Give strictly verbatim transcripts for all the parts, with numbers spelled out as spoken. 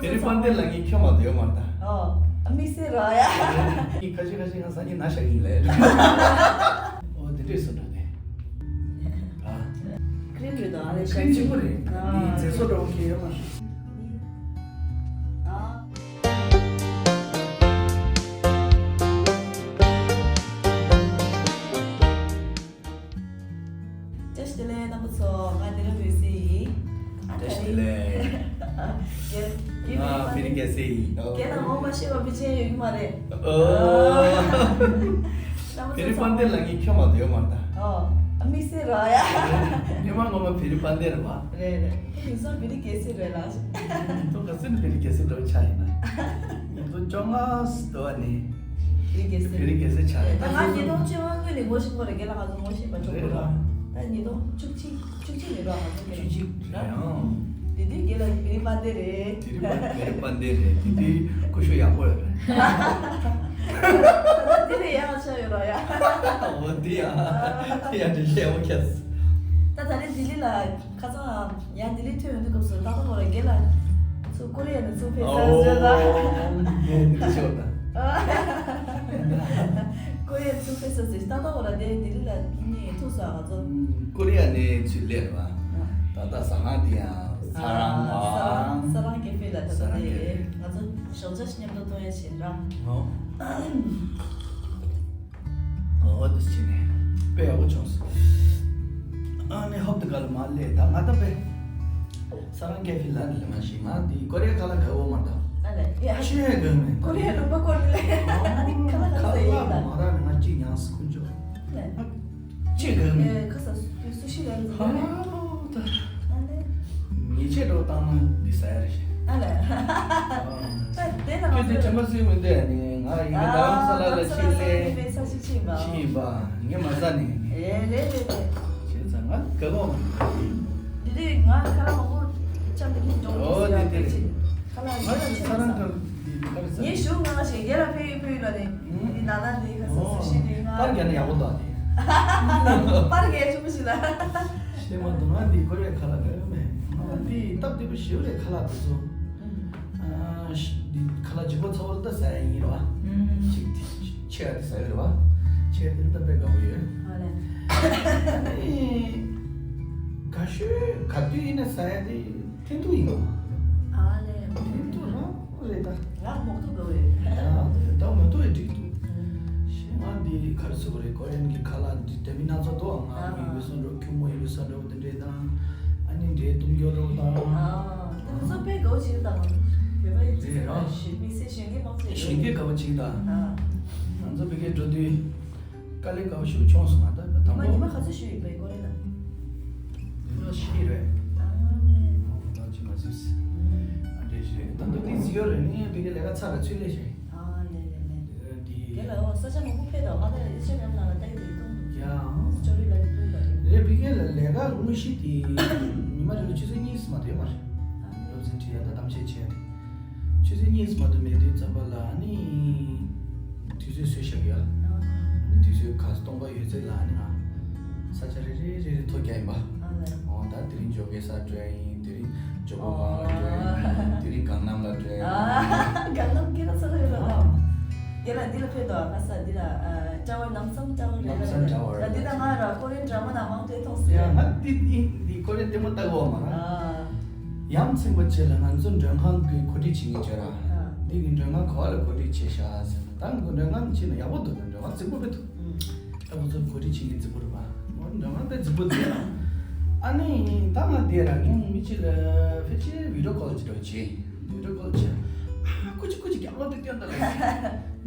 བེ་རི་པན་དེ་ལ་ངས་ཁྱོད་མ་དོ་ཡོད་མ་རེད་ད། ཨོ། དམིགས་བསལ་ར་ཡ། ངས་ཁ་ཤས་ཁ་ཤས་ང་སང་ཉིན་ན་ཤག་ཡིན་ལས། ཨོ་དེ་འདྲས་སུ་འགྲོ་ནས། ཨ། ཀྲིན་རེད་དོ་ཨ་རེ་ཀྲིན་ཆེན་པོ་རེད། ཨ། ངས་མཛེས་བཟོ་འདྲ་བོ་ཁྱེད་ཡོད་མ་རེད། ཨ། བཀྲ་ཤིས་བདེ་ལེགས་རྣམ་པ་ཚོ། ང་དེ་རིང་བོད་སྲིད་ཡིན། ཨ། བཀྲ་ཤིས་བདེ་ལེགས། རྒན། ང་བེ་རི་རྒྱལ་སྲས་ཡིན། རྒན་ལ་ངོ་མ་ཤེས་པ་མི་ཆེན་ཡོད་ཀྱི་མ་རེད། ཨོ། རྣམ་པ་བེ་རི་ཚོ་པན་དེ་ལ་ངས་ཁྱོད་མ་དོ་ཡོད་མ་རེད་ད། ཨོ། དམིགས་བསལ་ར་ཡ། ངས་མ་ངོ་མ་བེ་རི་པན་དེ་རེད་པ། རེད་རེད། ཁྱེད་ཡིན་སོང་བེ་རི་རྒྱལ་སྲས་རེད་ལ། ཉིས་སྟོང་ག་ཚོད་ནས་བེ་རི་རྒྱལ་སྲས་འགྲོ་ཆགས་ཡིན་ན། ཉིས་སྟོང་བཅོ་ལྔ་འདྲ་བ་ནས། བེ་རི་རྒྱལ་སྲས། བེ་རི་རྒྱལ་སྲས་ཆགས་ཡིན། ད་ང་ཉིས་སྟོང་བཅོ་ལྔ་སྔོན་ནས་ངོ་ཤེས་པ་རེད། རྒན་ལགས་ང་ཚོ་ངོ་ཤེས་པ་ཆོག་གི་རེད། ད་ཉིས་སྟོང་བཅུ་གཅིག་བཅུ་གཅིག་ནས་རོགས་ང་ཚོ་རྒན་ལགས། བཅུ་གཅིག་རེད་ཨང་། དེ་དུས་རྒན་ལགས་བེ་རི་པན་དེ་རེད། བེ་རི་པན་བེ་རི་པན་དེ་རེད། དེ་དུས་སྐུ་ཞབས་ཡག་པོ་རེད། ད་དེ་ལས་ཡག་ཆགས་ཡོད་རོགས་ཡ། འོ་དེ་ཡ། དེ་ཡ་འདྲི་ཤེས་འོ་ཁྱེད། ད་ད་རེས་ལྡི་ལི་ལ། ཁ་སང་ཡང་ལྡི་ལི་ཐོན་ཡོང་དུས་སྐབས་སུ་ཏག་ཏག་མོ་ར་རྒན་ལགས་ཚུར་ཀོ་རི་ཡ་ནས་ཚུར་ཕེབས་ས་ཟེར་ད། ཨོ། ངས་འདི་ཤོར་ད། ཀོ་རི་ཡ་ཚུར་ཕེབས་ས་ཟེར། ཏག་ཏག་མོ་ར་དེ་ལྡི་ལི་ལ་ནི་ཐུག་སོང་ང་ཚོ། ཀོ་རི་ཡ་ནས་ཚུར་སླེབས་པ། ད་ལྟ་ཟ་ཁང་དེ་ཡང་ས་རང་ཨ། ས་རང་ས་རང་ཀེ་ཧྥེ་ལ་ད་ལྟ་ལྟ་དེ་ཡས། ང་ཚོ་ཞོགས་ཇ་ཞིག་མཉམ་དུ་གཏོང་ཡ་བྱེད་ར། ཨོ། འོ་དེ་བྱས་ནས་དཔེ་ཡག་པོ་བྱུང་སོང་། ཨ་ནི་ཧོབ་ཏེ་ག་ལ་མ་སླེབས། ད་ང་ད་དཔེ་ས་རང་ཀེ་ཧྥེ་ལ་ནི་ལས་མ་ཤེས། ང་དེ་ཀོ་རི་ཡ་ཁ་ལག་དགའ་བོ་མ་ད། ཨ་ལས། ཡ། ཆེས་དགའ་མེད། ཀོ་རི་ཡ་ལུང་པ་སྐོར་ནི་ལས་ཨ་ནི་ཁ་ལག་ཁ་ལག་ཟ་ཡིན་ད། མ་ར་ནི་ང་གཅིག་ཉངས་སུ་ཁུ་འཇོག་ལས། ཆེས་དགའ་མེད། ཨེ་ཁ་ས་སུ་ཤི་ལ་ནི་ཧ་ད། ཨ་ལས། ཉེས་ཆད་འགྲོ་བཏང་ན་འདི་ཟ་ཡ་རེད་ཤག་ཨ་ལས། ད་དེ་ལ་ཁྱོད་ཚོའི་དྲན་པ་གསོས་མི་འདུག་ཨ་ནི་ང་ཡིན་ན་རྡ་རམ་ས་ལ་ལ་ཕྱིན་ལས་ཕྱིན་ཡིན་པ་ངས་མ་ཟ་ནས་ནི། ཨེ་རེད་རེད་རེད། བྱས་ཙང་ང་དགའ་པོ། འདི་དུས་ང་ཁ་ལག་མང་པོ་ཅམ་དེ་འཇོག་ཨོ་གི་ཟེར་དེ་ཡ་དེ་ཕེབས་ཕྱིན་ཁ་ལག་ང་ཡིན་ན་ཚོ་ཆ་ཚ་རང་ཚ། ག་འདི་ག་རེ་ཟ། ངས་ཞུ་ང་ཞེ་རྒྱལ་ལ་ཕེབས་ཡོད་ཕེབས་ཡོད་ལ་ནི། འདི་ན་ན་འདི་ཁ་ས་སུ་ཤི་འདི་ང་། པར་རྒྱག་ན་ཡག་པོ་འདུག་ཨ་དེ། པར་རྒྱག་ཆུང་ཞིག་ལ། ཤེས་མ་འདུག་ང་འདི་ཀོ་རི་ཡ་ཁ་ལག་དགའ་ཡོད་མེད། ང་འདི་སྟབས་བདེ་པོ་ཞེ་པོ་རེད། ཁ་ལག་དེ་ཚོ། ཨ་ཤ་འདི་ཁ་ལག་ལྗིད་པོ་ཚ་བོ་ད་ཟ་ཡ་ཡིན་རེད་བ། ཅིག་དེ་ཆེ་བ་དེ་ཟ་ཡོད་རེད་བ། ཆེ་བ་དེ་ད་དཔེ་དགའ་པོ་ཡོད། ཨ་ནི། ག་ཤོད་ག་དུས་ཡིན་ན་ཟ་ཡ་དེ། འཐེན་ཐུག་ཡིན་ནོ། ཨ་ལས། འཐེན་ཐུག་རང་རེད་ད། ང་མོག་ཐུག་དགའ་བོ་ཡོད། ད་མོག་ཐུག་ཡིན་འགྲིག་འདུག་ཤེས་ང་འདི་ག་རེ་ཟེར་དགོས་རེད། ཀོ་རི་ཡན་གྱི་ཁ་ལག་འདི་དེ་མིན་སྣ་ཚོགས་འདུག་ང་ཨ་ཡི་བོད་སོན་འགྲོ་ཁྱུང་མོ་ཡི་བོད་སོན་འགྲོ་དེ་འདྲས་དང་། ཨ་ནི་འདྲས་གཏུམ་སྐྱོ་འགྲོ་དང་། ཨ་དེ་ཚོ་དཔེ་དགའ་བོ་བྱེད་དང་། བོད་པ་ཡི་རེད་ར། དམིགས་བསལ་གཞོན་སྐྱེས་མང་ཚོགས་གཞོན་སྐྱེས་དགའ་བོ་བྱེད་དང་། ང་ཚོ་བོད་སྐད་འགྲོ་དུས། དཀའ་ལས་ཁག་པོ་ཞིག་བྱུང་སོང་ང་ད་ད་དང་པོ། ཉི་མ་ག་ཚོད་ཞུས་ཡིན་པའི་སྐོར་ལ། ཉི་མ་བཞི་རེད། ཨ་ནི། ཨོ་ད་ཅི་མ་ཟིག་ཨ་འདྲས་ཞིག་རེད། ད་འདུག་འདི་ཟིག་ཡོད་རེད། ནི་ཡང་བི་གའི་ལས་ཀ་ཚར་རེད་ཚུལ་ལས་ཞིག་ཨ་ལས་ལས་ལས། དེ། དེ་ལ་ཨོ་ས་ཆ་མང་པོ་ཕེབས་དང་ང་ད་ཡིན་ཆ་ཡང་ལ་ལ་ད་ཡིན་དེ་གཏོང་འདུག་ཡང་། ཅོ་རི་ལ་ཡིན་གཏོང་ད་རེད། རེད་བི་གའི་ལ་ལས་ཀ་དངོས་གཞི་དེ་ཉི་མ་རེ་ལ་ཆུ་ཚོད་གཉིས་སུ་མ་དེ་མ་རེད། སློབ་ཚན་ཁྲིད་ཡ་ད་གཏམ་བཤད་བྱས་ཏེ། ཆུ་ཚོད་གཉིས་མ་གཏོགས་མེད་དུས་ཙམ་པ་ལ་ནི། དུས་ཚོད་བཟོས་བཞག་ཡ། ཨ་ནི་དུས་ཚོད་ཁ་སྟོང་པ་ཡོད་ཚད་ལ་ནི་ང་། ས་ཆ་རེ་རེ་རེ་རེ་ཐོ་རྒྱག་ཡིན་པ། ཨ་ལས། འོ་ད་དེ་རིང་ཇོ་གེ་སར་འགྲོ་ཡ་ཡིན། དེ་རིང་ཇོ་བོ་གང་ལ་འགྲོ་ཡ་ཡིན། དེ་རིང་གང་ནམ་ལ་འགྲོ་ཡ་ཡིན། ཨ་གང་ནམ་སྐད་ན་ས་ལ་ཡོད་ལ་ད། རྒན་ལགས་འདི་ལ་ཕེབས་དོ་ཨ་ཁ་ས་འདི་ལ་ཨ་ཊ་ཝར་ནམ་སང་ཊ་ཝར་རེད་ལ། ནམ་སང་ཊ་ཝར་ད་འདི་ད་ང་ར་ཀོ་རི་ཡན་ཌ་ར་མ་ནང་མང་དུ་མཐོང་སྲིད་ཡ། ང་འདི་འདི་འདི་ཀོ་རི་ཡན་ལྟད་མོ་ལྟ་གོ་མ་ར། ཨ། ཡ་མཚན་པོ་ཆེ་ལ་ང་ཚོ་མགྲོན་ཁང་གི་གོ་སྒྲིག་བྱེད་མཁན་བྱོས་ར། ཨ། འདི་གི་མགྲོན་ཁང་ག་བ་ལ་གོ་སྒྲིག་བྱས་ཤག་ཟེར་ན། ད་གི་མགྲོན་ཁང་ཕྱིན་ན་ཡག་པོ་འདུག་མགྲོན་ཁང་རྫིག་པོ་དཔེ་འདུག་ཨུམ། ད་ཁོ་ཚོ་གོ་སྒྲིག་བྱེད་མཁན་རྫིག་པོ་རེད་པ། མགྲོན་ཁང་དཔེ་རྫིག་པོ་འདུག་ཨ་ནི་ད་ང་འདི་ར་ངས་མི་གཅིག་ལ་ཕལ་ཆེར་བི་ཌི་ཡོ་ཀོལ་ཅིག་འདྲ་བོ་བྱས། བི་ཌི་ཡོ་ཀོལ་བྱས། ཨ་ཀུ་ཅི་ཀུ་ཅི་རྒྱབ་ལོགས་དེ་སྟོན་ད་ལ།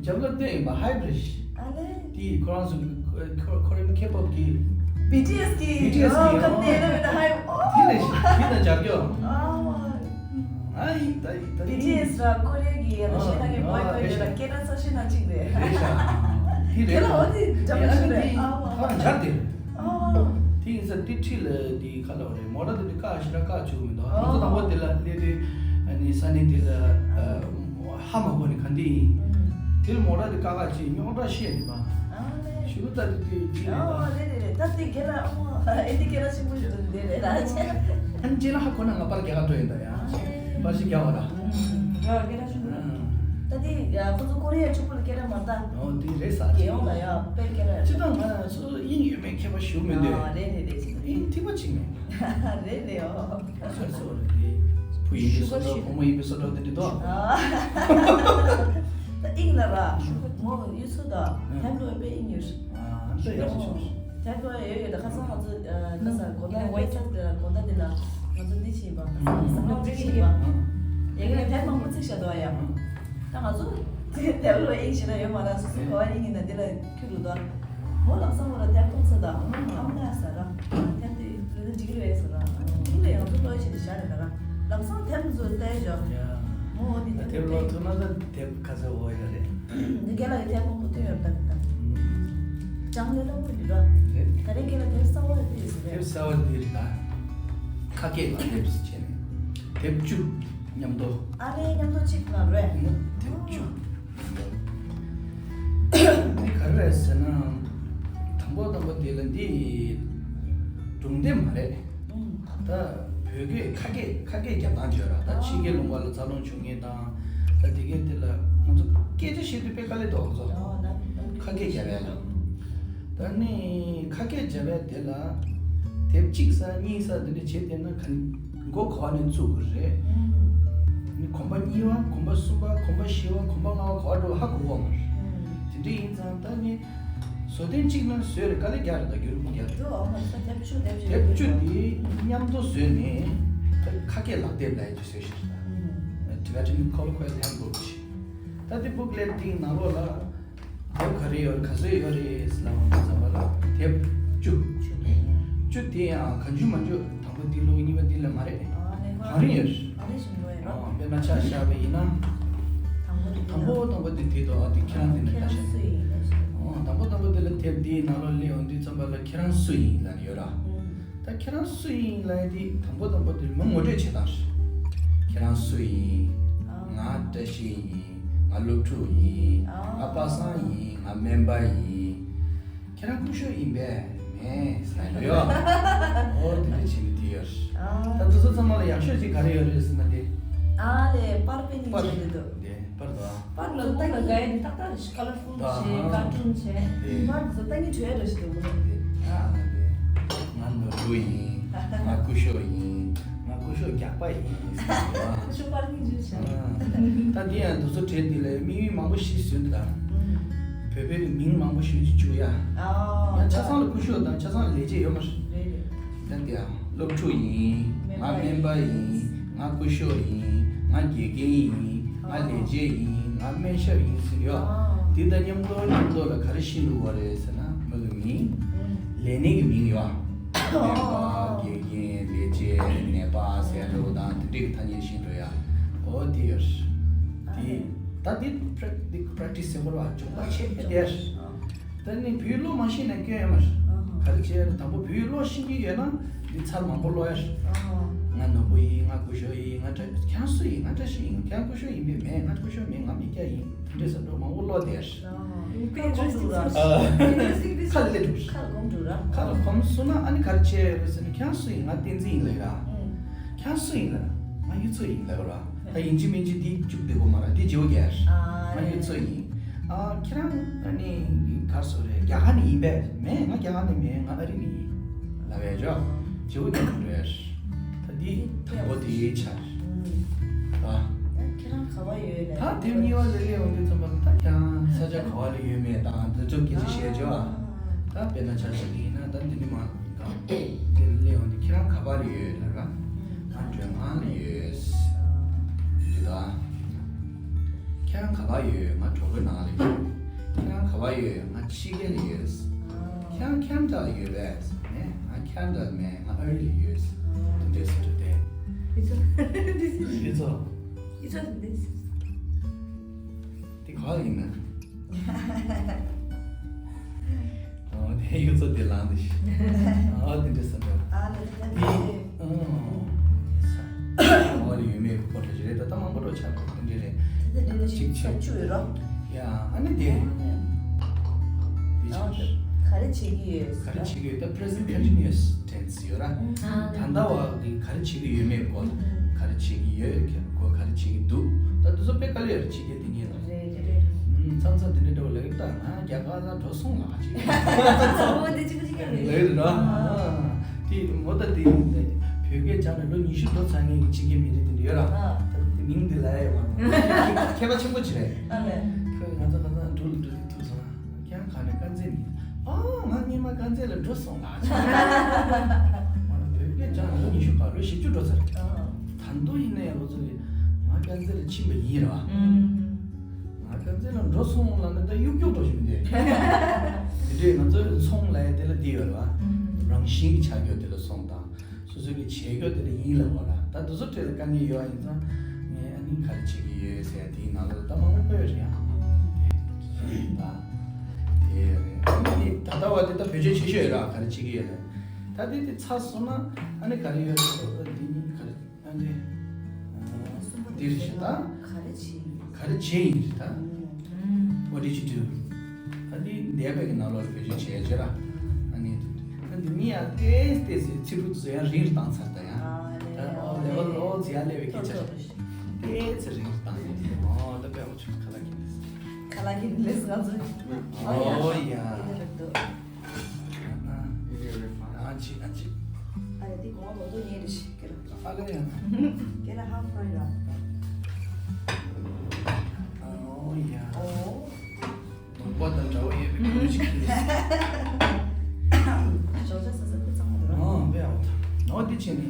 རྒྱབ་ལོགས་སྟོན་ཡིན་པ་ཧའི་བྷི་རིཌ། ཨ་ལས། དེ་ཁོ་རང་ཚོ་ཁོ་ཁོ་རེ་ཁེ་པོབ་ཀྱི། བི་ཊི་ཨེས་ཀྱི། བི་ཊི་ཨེས་ཀྱི་ཨོ་ཁ་ནས་ལ་མེད་ན་ཧའི་ཨོ། དེ་ལས་ཤི་དེ་ན་རྒྱབ་སྐྱོར། ཨ་ཡིན་ད་ཡིན་ད་ཡིན། བི་ཊི་ཨེས་ར་ཀོ་རི་ཡ་གི་ཡ་ན་ཨ་ཤེ་ན་གི་ཨ་བོའི་བོའི་ཡ་ན་སྐད་གྲགས་ཚ་ཤོས་ནང་གཅིག་རེད། རེད་ཤག་དེ་རེད། དེ་ལ་འོ་དེ་འདྲ་མི་ཤེས་རེད། ཨ་ཨ་ཁོ་རང་འཇར་དེ་རེད། ཨ་དེ་ཡིན་ས་དེ་ཁྲིད་ལ་དེ་ཁ་ལ་བ་རེད། མོ་ཊ་དེ་དེ་བཀག་ཤི་ར་བཀག་བཅུག་མི་འདུག་ཨ་ཁོ་ཚོ་དང་པོ་དེ་ལ་སླེབས་དུས་ཨ་ནི་ས་གནས་དེ་ལ་ཨ་ཧ་མ་གོ་ནི་ག་འདི་ཡིན། དེ་ལ་མོ་ཊ་དེ་བཀག་བཀག་ཅིག་རྙོག་དྲ་བཤད་ནི་པ། ཨ་ལས། ཞུ་ལུ་ལྟ་དུས་དེ་ཨ་རེད་རེད་རེད། ད་དེ་རྒན་ལགས་ཨ་མ་ཨེ་འདི་སྐད་གྲགས་ཆེན་པོ་ཞིག་འདུག་འདི་རེད་ལ། ཨ་ནི་རྗེས་ལ་ཧ་གོ་ན་ང་པར་རྒྱག་ག་འགྲོ་ཡིན་ད་ཡ། ཨ་ལས། པར་ཞིག་རྒྱག་བ་ད། ཡ་སྐད་གྲགས་ཆེན་པོ་རེད། ཨང་། ད་དེ་ཡ་ཁོ་ཚོ་ཀོ་རི་ཡ་ཕྱུག་པོ་ལ་སྐད་གྲགས་མ་རེད་ད། ཨོ་དེ་རེད་ས། རྒྱལ་ཡོངས་ལ་ཡ་དཔེ་སྐད་གྲགས་ཡོད། སྤྱིར་བཏང་ང་ཚོ་དབྱིངས་ཡོད་མེད་མཁས་པ་ཞུ་མི་འདོད། ཨ་རེད་རེད་རེད། དབྱིངས་མཐུན་པ་ཅིག་མེད། རེད་རེད། ཨོ། ཨོ་སོ་སོ་རེད་དེ། བུ་ཡིན་པའི་བཟོ་འདྲ་བུ་མོ་ཡིན་པའི་བཟོ་འདྲ་དེ་འདྲ་འདུག་ཨ། ད་དབྱིངས་ལ་ར་མོ་གཡུ་མཚོ་དང་ཐེམ་ལོ་དཔེ་དབྱིངས་ཡོད། ཨ་འདི་ཡག་ཤོས་ཤོས། དེ་ཁོ་ཡོད་ཡོད། ད་ཁ་སང་ང་ཚོ་ཨ་ཁ་སང་དགོང་དག་དགོང་དག་དགོང་དག་དེ་ལ་ང་ཚོ་འདི་བྱས་པ། ཨ་ཁ་སང་འདི་བྱས་པ། ཡ་གི་ནས་ཕན་མང་པོ་ཚིག་བྱ་དོ་ཡ། ད་ང་ཚོ་དེ་དེ་ལོ་ཡིན་ཞེ་ན་ཡོད་མ་ར། སོ་སོ་གོ་བ་ཡིན་ཡིན་ན་དེ་ལ་ཁྱུ་རུ་དོ། མོ་ལམ་སང་མོ་ལ་དེབ་ཐོབ་ས་དང་ཨ་མ་ལ་ས་ར། དེབ་དེ་ལོས་འགྲིག་རེད་ས་ར། འགྲིག་ལ་ཡང་ཚོ་ལོས་བྱེད་དེ་བཞག་རེད་ད་ར། ལམ་སང་དེབ་ཚོ་བལྟས་བཞག་ཡ། མོ་འོ་དེ་དེབ་ལོ་ཐུག་ན་ད་དེབ་ཁ་ཚ་འོ་ཡོད་རེད། འདི་རྒན་ལགས་ཀྱི་དེབ་མང་པོ་བཏོན་ཡོད་ད་ད། ཅང་ལས་སླ་པོ་ཡོད་ར། རེད། ད་རེས་རྒན་ལགས་དེབ་གསར་བ་ཡོད་དེ་ཡོད་ས་རེད། དེབ་གསར་བ་འདི་རེད་ད། ཁ་སྐད་ལ་དེབ་བྱས་ནས་དེབ་བཅུ་མཉམ་དུ། ཨ་ལས་མཉམ་དུ་གཅིག་ལ་རེད། དེབ་བཅུ། འདི་ག་རེ་རེད་ཟེར་ན། དང་པོ་དང་པོ་དེ་ལ་འདི་སྒྲུང་དེབ་མ་རེད། ད་བོད་སྐད་ཁ་སྐད་ཁ་སྐད་རྒྱབ་སྟངས་བརྗོད་ར། ད་ཕྱི་རྒྱལ་ལུང་པ་ལ་འཚར་ལོངས་བྱུང་མཁན་དང་། ད་དེ་གའི་དེ་ལ་ང་ཚོ་སྐད་ཆ་བཤད་དུས་དཔེ་དཀའ་ལས་འདུག་ང་ཚོ་ཁ་སྐད་རྒྱབ་ཡ་ལ། ད་ནི་ཁ་སྐད་རྒྱབ་ཡ་དེ་ལ་དེབ་གཅིག་ས་གཉིས་ས་དེ་འདྲ་བྱས་བསྡད་ན་ག་མགོ་ག་བ་ནས་བཙུགས་དགོས་རེད། ནི་གོམ་པ་གཉིས་པ་གོམ་པ་གསུམ་པ་གོམ་པ་བཞི་པ་གོམ་པ་ལྔ་པ་ག་བ་འགྲོ་ཧ་གོ་བ་མ་རེད། དེ་འདྲ་ཡིན་ཙང་ད་ནི་བཟོ་ལྡན་གཅིག་ལ་བཟོས་རེད། དཀའ་ལས་རྒྱག་རེད། ད་བསྒྱུར་མི་རྒྱག་རེད། འགྲོ་འོང་མ་ས་དེབ་བཅུ་དེབ་བཅུ་དེབ་བཅུ་དེ་མཉམ་དུ་བཟོས་ནས་ད་ཁ་སྐད་ལག་དེབ་ལ་ཡི་བཟོས་ཤིག་ད། Tibetan Colloquial Handbook ཞེས། ད་དེ་booklet དེའི་ནང་ལོགས་ལ། དེབ་ག་རེ་ཡོད་ག་ཚོད་ཡོད་རེད་ཟེར་ལབ་པ་ཙམ་པ་ལ་དེབ་བཅུ། བཅུ་དེ་ཡང་གང་བྱུང་མང་བྱུང་དང་པོ་འདི་ཀློག་གཉིས་པ་འདི་ལ་མ་རེད། གང་རིང་ཡོད། གང་རིང་ཞིག་འགྲོ་ཡོད་རོ། དཔེར་ན་ཆ་བཞག་པ་ཡིན་ན། དང་པོ་དེ་དང་པོ་དང་པོ་འདི་དེ་དོ་ཨ་དེ་ཁྱེད་རང་འདི་ནས་ཁྱེད་ད་རང་ཤེས། སུ་ཡིན་ལབ་ཤེས། དང་པོ་དང་པོ་འདི་ལ་དེབ་འདིའི་ནང་ལོགས་སླེབས་ཡོང་དུས་ཙམ་པ་ལ་ཁྱེད་རང་སུ་ཡིན་ལབ་ནས་ཡོད་ར། ད་ཁྱེད་རང་སུ་ཡིན་ལབ་ཡ་དེ་དང་པོ་དང་པོ་དེ་མི་ངོ་སྤྲོད་བྱེད་སྟངས་རེད། ཁྱེད་རང་སུ་ཡིན། ང་བཀྲ་ཤིས་ཡིན། ང་སློབ་ཕྲུག་ཡིན། ང་པ་སངས་ཡིན། ང་སྨན་པ་ཡིན། ཁྱེད་རང་སྐུ་ཞབས་ཡིན་པས། མེད་ཟེར་ཡོད། ཨོ་དེ་འདྲ་བྱེད་ཀྱི་དེ་ཡོད་རེད། ད་དེ་ཚོ་ཚང་མ་ལ་ཡག་ཤོས་ཅིག་ག་རེ་ཡོད་རེད་ཟེར་ན་དེ། ཨ་ལས་པར་དཔེ་རྙིང་བྱེད་ཀྱི་འདུག་དེ་པར་དང་། པར་ལ་ལ་ལ་ག་ཡ་དེ་ཏག་ཏག་རེད་ཤག colorful བྱས། cartoon བྱས། པར་དེ་ཚོ་ལྟ་གི་བྲོས་རེ་ཞིག་འདུག་མོ། དེ་ཨ་དེ་ང་ནོར་བུ་ཡིན། ང་སྐུ་ཞབས་ཡིན། ང་སྐུ་ཞབས་རྒྱག་པ་ཡིན། སྐུ་ཞབས་པར་རྙིང་བརྗོད་བྱས། ད་འདི་ཡང་འདི་ཚོ་བྲིས་འདི་ལ་དམིགས་ཡུལ་མང་པོ་ཞིག་ཟིན་འདུག་ད། བོད་པའི་མིང་མང་པོ་ཞིག་ཅིག་བཅུག་ཡ། ཡང་ཆ་ཚང་ལ་སྐུ་ཞབས་དང་ཆ་ཚང་ལ་ལས་བྱེད་ཡོད་མ་རེད། རེད་རེད། ད་འདི་ཡང་སློབ་ཕྲུག་ཡིན། ང་སྨན་པ་ཡིན། ང་སྐུ་ཞབས་ཡིན། ང་དགེ་རྒན་ཡིན། ང་ལས་བྱེད་ཡིན། ང་སྨན་ཞབས་ཡིན་ཟེར་ཡོད། འདི་དང་མཉམ་དུ་མཉམ་དུ་ལ་ག་རེ་ཤེས་འདུག་བ་རེད་ཟེར་ན་མི་གི་མིང་། ལས་སྣེ་གི་མིང་ཡོད། སྨན་པ། དགེ་རྒན། ལས་བྱེད། ནད་པ་ཟེར་འགྲོ་དང་དེ་འདྲའི་གི་ཐ་སྙད་ཤེས་འགྲོ་ཡ། ཨོ་དེ་ཡོད། དེ་ད་དེ་practice ཟེར་བ་ཅུང་པ་ཆེ་དེ། ད་ནི་བོད་ཀློག་མ་ཤེས་ན་སྐྱོན་ཡོད་མ་རེད། ག་རེ་བྱས་ཡ་དང་པོ་བོད་ཀློག་ཤེས་ཀྱི་ཡོད་ན་འདི་ཚར་མང་པོ་ཀློག་ཡ་རེད། ང་ནོར་བུ་ཡིན། ང་སྐུ་ཞབས་ཡིན། ང་བཀྲ་ཁྱེད་རང་སུ་ཡིན། ང་བཀྲ་ཤིས་ཡིན། ཁྱེད་རང་སྐུ་ཞབས་ཡིན་པས་མེད། ང་སྐུ་ཞབས་མེད། ང་མི་སྐྱ་ཡིན། དེ་འདྲས་ཟེར་འགྲོ་མང་པོ་ཀློག་བསྡད་ཡ་རེད། ཁ་ལ་སླེབས་འགྲོ་ར། ཁ་ལ་གོམས་འགྲོ་ར། ཁ་ལ་གོམས་སོང་ན་ཨ་ནི་ག་རེ་བྱས་ཡོད་རེད་ཟེར་ན་ཁྱེད་རང་སུ་ཡིན། ང་བསྟན་འཛིན་ཡིན་ལབ་ར། ཁྱེད་རང་སུ་ཡིན་ལབ་ར། ང་གཡུ་མཚོ་ཡིན་ལབ་ར། ད་ཡིན་གཅིག་མིན་གཅིག་འདི་བཅུག་བསྡད་དགོས་མ་རེད། འདི་བརྗེ་པོ་རྒྱག་ཡ་རེད། ང་གཡུ་མཚོ་ཡིན། ཨ་ཁྱེད་རང་ཨ་ནི་ག་རེ་ཟེར་རེད། རྒྱ་གར་ནས་ཡིན་པས་མེད། ང་རྒྱ་གར་ནས་མེད། ང་ཨ་རི་ནས་ཡིན་ལབ་ཡ་ཅོ། བརྗེ་པོ་རྒྱག་མི་འགྲོ་ཡ་རེད། ད་འདི་དང་པོ་དེའི་ཆ་རེད། ད་ཁྱེད་རང་ག་པར་ཡོད་ལབ། ད་དེབ་གཉིས་པ་ལ་སླེབས་ཡོང་དུས་ཙམ་པ་ད་ཀྱང་ས་ཆ་ག་པ་ལ་ཡོད་མེད་དང་དེ་ཚོ་སྐད་ཆ་བཤད་ཅོ། ད་དཔེར་ན་ཆ་བཞག་གི་ཡིན་ན་ད་འདི་ནི་མ། དེ་ལས་འོང་དེ་ཁྱེད་རང་ག་པར་ཡོད་ལབ་ར། ང་མགྲོན་ཁང་ལ་ཡོད། འདི་ལ། ཁྱེད་རང་ག་པར་ཡོད། ང་གྲོགས་པོའི་ནང་ལ་ཡོད། ཁྱེད་རང་ག་པར་ཡོད། ང་ཕྱི་རྒྱལ་ལ་ཡོད། ཁྱེད་རང་ཁེ་ན་ཌ་ལ་ཡོད་པས། མེད། ང་ཁེ་ན་ཌ་ལ་མེད། ང་ཨ་རི་ལ་ཡོད། དེ་འདྲས་སུ་འགྲོ་དེ། ཡུ་ཚོ། ཡུ་ཚོ། ཡུ་ཚོ་དེ་འདྲས། དེ་ག་པར་ཡིན་ན། ཨོ་དེ་ཡུ་ཚོ་དེ་ལངས་དེ་ཤི། ཨོ་དེ་འདྲ་ས་འདྲ། ཨ་ལེ་དེ་དེ། ཨོ་ལེ་ཡོད་མེད་ཀྱི་སྐོར་དེ་རེད། ད་ལྟ་མང་པོ་འགྲོ་ཆགས་འགྲོ་དེ་འདྲ་རེད། དེ་དེ་འདྲ་ཞིག་ཆགས་བཅུག་ཡོད་རོ། ཡ་ཨ་ནི་དེ། དེ་ཆགས་རེད། ག་རེ་བྱེད་ཀྱི་ཡོད། ག་རེ་བྱེད་ཀྱི་ཡོད། ད་present continuous tense ཡོད་ར། ད་ལྟ་བ་གི་ག་རེ་བྱེད་ཀྱི་ཡོད་མེད་སྐོར། ག་རེ་བྱེད་ཀྱི་ཡོད་ཀྱི་སྐོར། ག་རེ་བྱེད་ཀྱི་འདུག་ད་དུ་ཚོ་དཔེ་དཀའ་ལས་རེད་ཕྱི་རྒྱལ་དེ་ཉིད་ལ། རེད་རེད། ཨུམ། མཚམས་མཚམས་དེ་འདྲ་འདྲ་བོ་ལབ་ཀྱི་ད་ང་རྒྱ་གར་ལ་འགྲོ་སོང་ལ་ཅིག་ཚོ་བོ་དེ་གཅིག་པ་གཅིག་རྐྱང་རེད། ལབ་ཀྱི་རེད་ར། ཨ། དེ་མོ་ད་དེ་བོད་སྐད་སྦྱངས་ནས་ལོ་ཉི་ཤུ་འགྲོ་ཚར་མཁན་གྱི་ཕྱི་རྒྱལ་མི་རིགས་དེ་འདྲ་ཡོད་ར། ཨ། ད་དེ་མིང་དེ་ལབ་ཡ་ཡོད་མ་རེད། མཁས་པ་ཆེན་པོ་ཅིག་རེད། ཨ་ལས། ཁོས་ང་ཚོ་ཁ་སང་འགྲུལ་འགྲོ་དུས་ཐུག་སོང་། ཁྱེད་རང་ག་ནས་དཀར་མཛེས་ནས། ཨ། ང་སྔོན་མ་དཀར་མཛེས་ལ་འགྲོ་སོང་ལ། ང་ལ་བོད་སྐད་སྦྱངས་ལོ་ཉི་ཤུ་ལྷག་ལོ་བཞི་བཅུ་འགྲོ་ཚར། ཨ། ད་དུང་ཡིན་ནའི་ཁོ་ཚོ་གིས་ང་དཀར་མཛེས་ལ་ཕྱིན་པ་ཡིན་རེད་བ། ཨུམ། ང་དཀར་མཛེས་ལ་འགྲོ་སོང་ལབ་ན་ད་གཡུག་གཡུག་འགྲོ་བཞིན་དེ། དེ་འདྲས་ང་ཚོའི་ཚོང་ལབ་ཡ་དེ་ལ་དེ་ཡོད་རེད་བ། ཨུམ། རང་བཞིན་གྱི་ཆགས་རྒྱུ་དེ་ལ་ཚོང་དང་། སོ་སོ་གི་བྱེད་སྒོ་དེ་ལ་ཡིན་ལབ་པ་ལ། ད་དེ་ཚོ་གྲས་ལ་དཀའ་ངལ་ཡོད་པ་ཡིན་ཙང་། ངས་ཨ་ནི་ག་རེ་བྱེད་ཀྱི་ཡོད་ཟེར་དེའི་ནང་ལོགས་ལ་ད་མང་པོ་བཀོད་ཡོད་རེད་ཡ། དེ་ད་དེ་རེད། ཨ་ནི་ད་ལྟ་བ་དེ་ད་བེད་སྤྱོད་བྱེད་ཤོག་ཡོད་ར། ག་རེ་བྱེད་ཀྱི་ཡོད་རེད། ད་དེ་དེ་ཚར་སོང་ན་ཨ་ནི་ག་རེ་ཡོད་རེད། འདི་གཉིས་ག་རེ། ཨ་ནི། འདི་རེད་ཤག་ད། ག་རེ་བྱས་ཡིན། ག་རེ་བྱས་ཡིན་རེད་ད། ཨུམ། What did you do? ཨ་ནི་འདས་པའི་གི་ནང་ལོགས་ལ་བེད་སྤྱོད་བྱས་བྱས་ར། ཨ་ནི། ཨ་ནི་མི་ཡང་ཏོག་ཙམ་ཏོག་ཙམ་ཚིག་འབྲུ་དེ་ཚོ་ཡང་རིང་རུ་བཏང་ཚར་ད་ཡང་། ཨ་ད་ཨོ་ལེ་ཝལ་ཨོ་ཙི་ཡར་སླེབས་པའི་སྐད་ཆ་རེད། ཏོག་ཙམ་རིང་རུ་བཏང་ཡིན། ཨོ་ད་དཔེ་མ་བྱུང་ཁ་ལག་གིན་ལེས། ཁ་ལག་གིན་ལེས་ང་ཚོ། ཨོ་ཡ། ཨ་ཅི་ཨ་ཅི། ཨ་ཡ་དེ་གོང་ལོ་ཏོ་ཉེ་རེ་ཞིག་ཀེ་ར། ཨ་ལེ་ཡ། ཀེ་ར་ཧ་ཕ་ཡ། ཨོ་ཡ། ཨོ། ནོར་བ་དང་འདྲ་བ་ཡོད་པའི་ཁུལ་ཞིག་གིས། ཞོགས་ཇ་ཟ་ས་ཁུ་ཚང་མ་དེ་ར། ཨོ་བས་ཨོ་ད། ནོར་དེ་ཆེ་ནི།